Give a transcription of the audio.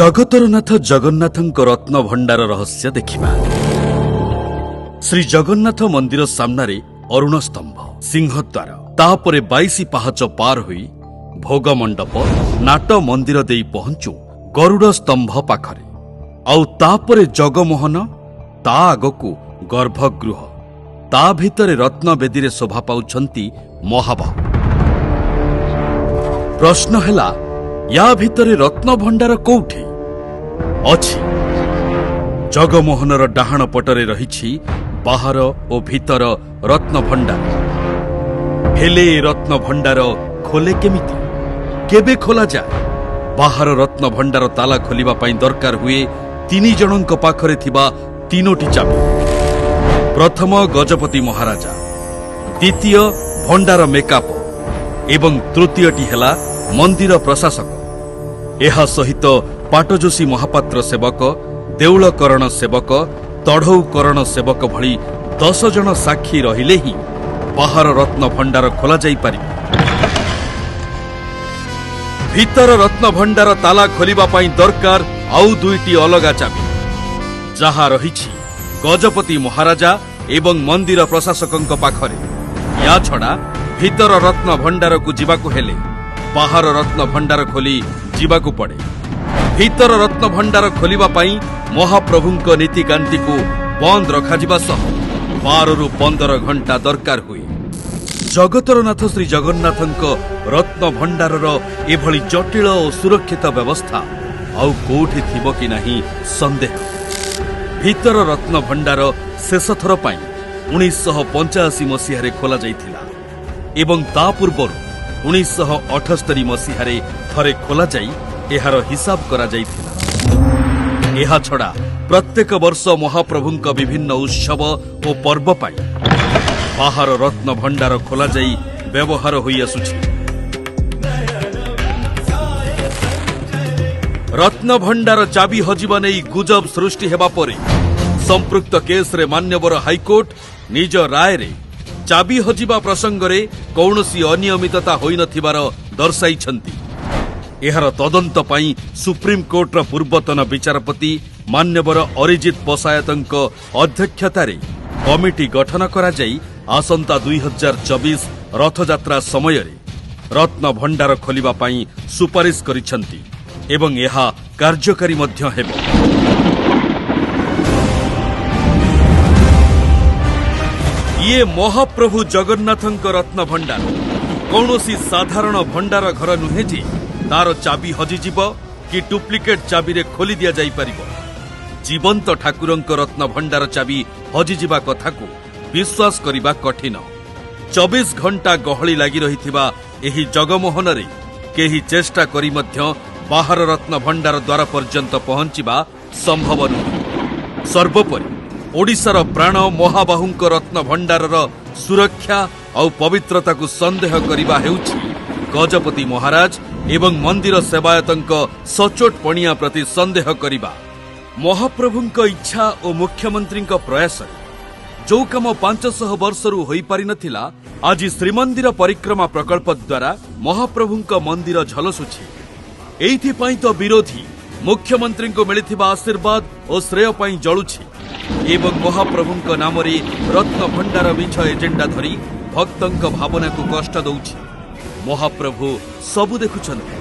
ଜଗତର ନାଥ ଜଗନ୍ନାଥଙ୍କ ରତ୍ନଭଣ୍ଡାର ରହସ୍ୟ ଦେଖିବା। ଶ୍ରୀ ଜଗନ୍ନାଥ ମନ୍ଦିର ସାମ୍ନାରେ ଅରୁଣ ସ୍ତମ୍ଭ, ସିଂହଦ୍ୱାର, ତାପରେ 22 ପାହାଚ ପାର ହୋଇ ଭୋଗ ମଣ୍ଡପ, ନାଟ ମନ୍ଦିର ଦେଇ ପହଞ୍ଚୁ ଗରୁଡ଼ ସ୍ତମ୍ଭ ପାଖରେ। ଆଉ ତାପରେ ଜଗମୋହନ, ତା ଆଗକୁ ଗର୍ଭଗୃହ, ତା ଭିତରେ ରତ୍ନବେଦୀରେ ଶୋଭା ପାଉଛନ୍ତି ମହାବାହୁ। ପ୍ରଶ୍ନ ହେଲା, ୟା ଭିତରେ ରତ୍ନଭଣ୍ଡାର କୋଉଠି ଅଛି? ଜଗମୋହନର ଡାହାଣ ପଟରେ ରହିଛି ବାହାର ଓ ଭିତର ରତ୍ନଭଣ୍ଡାର। ହେଲେ ଏ ରତ୍ନଭଣ୍ଡାର ଖୋଲେ କେମିତି? କେବେ ଖୋଲାଯାଏ? ବାହାର ରତ୍ନଭଣ୍ଡାର ତାଲା ଖୋଲିବା ପାଇଁ ଦରକାର ହୁଏ ତିନି ଜଣଙ୍କ ପାଖରେ ଥିବା ତିନୋଟି ଚାବି। ପ୍ରଥମ ଗଜପତି ମହାରାଜା, ଦ୍ୱିତୀୟ ଭଣ୍ଡାର ମେକାପ ଏବଂ ତୃତୀୟଟି ହେଲା ମନ୍ଦିର ପ୍ରଶାସକ। ଏହା ସହିତ ପାଟଯୋଶୀ ମହାପାତ୍ର ସେବକ, ଦେଉଳକରଣ ସେବକ, ତଢ଼ଉକରଣ ସେବକ ଭଳି 10 ଜଣ ସାକ୍ଷୀ ରହିଲେ ହିଁ ବାହାର ରତ୍ନ ଭଣ୍ଡାର ଖୋଲାଯାଇପାରିବ। ଭିତର ରତ୍ନଭଣ୍ଡାର ତାଲା ଖୋଲିବା ପାଇଁ ଦରକାର ଆଉ ଦୁଇଟି ଅଲଗା ଚାବି, ଯାହା ରହିଛି ଗଜପତି ମହାରାଜା ଏବଂ ମନ୍ଦିର ପ୍ରଶାସକଙ୍କ ପାଖରେ। ୟାଛଡ଼ା ଭିତର ରତ୍ନ ଭଣ୍ଡାରକୁ ଯିବାକୁ ହେଲେ ବାହାର ରତ୍ନ ଭଣ୍ଡାର ଖୋଲି ଯିବାକୁ ପଡ଼େ। ଭିତର ରତ୍ନ ଭଣ୍ଡାର ଖୋଲିବା ପାଇଁ ମହାପ୍ରଭୁଙ୍କ ନୀତିକାନ୍ତିକୁ ବନ୍ଦ ରଖାଯିବା ସହ 12ରୁ 15 ଘଣ୍ଟା ଦରକାର ହୁଏ। ଜଗତର ନାଥ ଶ୍ରୀ ଜଗନ୍ନାଥଙ୍କ ରତ୍ନ ଭଣ୍ଡାରର ଏଭଳି ଜଟିଳ ଓ ସୁରକ୍ଷିତ ବ୍ୟବସ୍ଥା ଆଉ କୋଉଠି ଥିବ କି ନାହିଁ ସନ୍ଦେହ। ଭିତର ରତ୍ନ ଭଣ୍ଡାର ଶେଷ ଥର ପାଇଁ 1985 ମସିହାରେ ଖୋଲାଯାଇଥିଲା ଏବଂ ତା ପୂର୍ବରୁ 1978 ମସିହାରେ ଥରେ ଖୋଲାଯାଇ ଏହାର ହିସାବ କରାଯାଇଥିଲା। ଏହାଛଡ଼ା ପ୍ରତ୍ୟେକ ବର୍ଷ ମହାପ୍ରଭୁଙ୍କ ବିଭିନ୍ନ ଉତ୍ସବ ଓ ପର୍ବ ପାଇଁ ବାହାର ରତ୍ନ ଭଣ୍ଡାର ଖୋଲାଯାଇ ବ୍ୟବହାର ହୋଇଆସୁଛି। ରତ୍ନଭଣ୍ଡାର ଚାବି ହଜିବା ନେଇ ଗୁଜବ ସୃଷ୍ଟି ହେବା ପରେ ସମ୍ପୃକ୍ତ କେସ୍ରେ ମାନ୍ୟବର ହାଇକୋର୍ଟ ନିଜ ରାୟରେ ଚାବି ହଜିବା ପ୍ରସଙ୍ଗରେ କୌଣସି ଅନିୟମିତତା ହୋଇନଥିବାର ଦର୍ଶାଇଛନ୍ତି। ଏହାର ତଦନ୍ତ ପାଇଁ ସୁପ୍ରିମକୋର୍ଟର ପୂର୍ବତନ ବିଚାରପତି ମାନ୍ୟବର ଅରିଜିତ ପଶାୟତଙ୍କ ଅଧ୍ୟକ୍ଷତାରେ କମିଟି ଗଠନ କରାଯାଇ ଆସନ୍ତା 2024 ରଥଯାତ୍ରା ସମୟରେ ରତ୍ନଭଣ୍ଡାର ଖୋଲିବା ପାଇଁ ସୁପାରିଶ କରିଛନ୍ତି ଏବଂ ଏହା କାର୍ଯ୍ୟକାରୀ ମଧ୍ୟ ହେବ। ଇଏ ମହାପ୍ରଭୁ ଜଗନ୍ନାଥଙ୍କ ରତ୍ନଭଣ୍ଡାର କୌଣସି ସାଧାରଣ ଭଣ୍ଡାର ଘର ନୁହେଁ ଯେ ତାର ଚାବି ହଜିଯିବ କି ଡୁପ୍ଲିକେଟ୍ ଚାବିରେ ଖୋଲି ଦିଆଯାଇପାରିବ। ଜୀବନ୍ତ ଠାକୁରଙ୍କ ରତ୍ନଭଣ୍ଡାର ଚାବି ହଜିଯିବା କଥାକୁ ବିଶ୍ୱାସ କରିବା କଠିନ। 24 ଘଣ୍ଟା ଗହଳି ଲାଗି ରହିଥିବା ଏହି ଜଗମୋହନରେ କେହି ଚେଷ୍ଟା କରି ମଧ୍ୟ ବାହାର ରତ୍ନଭଣ୍ଡାର ଦ୍ୱାର ପର୍ଯ୍ୟନ୍ତ ପହଞ୍ଚିବା ସମ୍ଭବ ନୁହେଁ। ସର୍ବୋପରି ଓଡ଼ିଶାର ପ୍ରାଣ ମହାବାହୁଙ୍କ ରତ୍ନଭଣ୍ଡାରର ସୁରକ୍ଷା ଆଉ ପବିତ୍ରତାକୁ ସନ୍ଦେହ କରିବା ହେଉଛି ଗଜପତି ମହାରାଜ ଏବଂ ମନ୍ଦିର ସେବାୟତଙ୍କ ସଚୋଟ ପଣିଆ ପ୍ରତି ସନ୍ଦେହ କରିବା। ମହାପ୍ରଭୁଙ୍କ ଇଚ୍ଛା ଓ ମୁଖ୍ୟମନ୍ତ୍ରୀଙ୍କ ପ୍ରୟାସରେ ଯୋଉ କାମ 500 ବର୍ଷରୁ ହୋଇପାରିନଥିଲା, ଆଜି ଶ୍ରୀମନ୍ଦିର ପରିକ୍ରମା ପ୍ରକଳ୍ପ ଦ୍ୱାରା ମହାପ୍ରଭୁଙ୍କ ମନ୍ଦିର ଝଲସୁଛି। ଏଇଥିପାଇଁ ତ ବିରୋଧୀ ମୁଖ୍ୟମନ୍ତ୍ରୀଙ୍କୁ ମିଳିଥିବା ଆଶୀର୍ବାଦ ଓ ଶ୍ରେୟ ପାଇଁ ଜଳୁଛି ଏବଂ ମହାପ୍ରଭୁଙ୍କ ନାମରେ ରତ୍ନଭଣ୍ଡାର ମିଛ ଏଜେଣ୍ଡା ଧରି ଭକ୍ତଙ୍କ ଭାବନାକୁ କଷ୍ଟ ଦଉଛି। ମହାପ୍ରଭୁ ସବୁ ଦେଖୁଛନ୍ତି।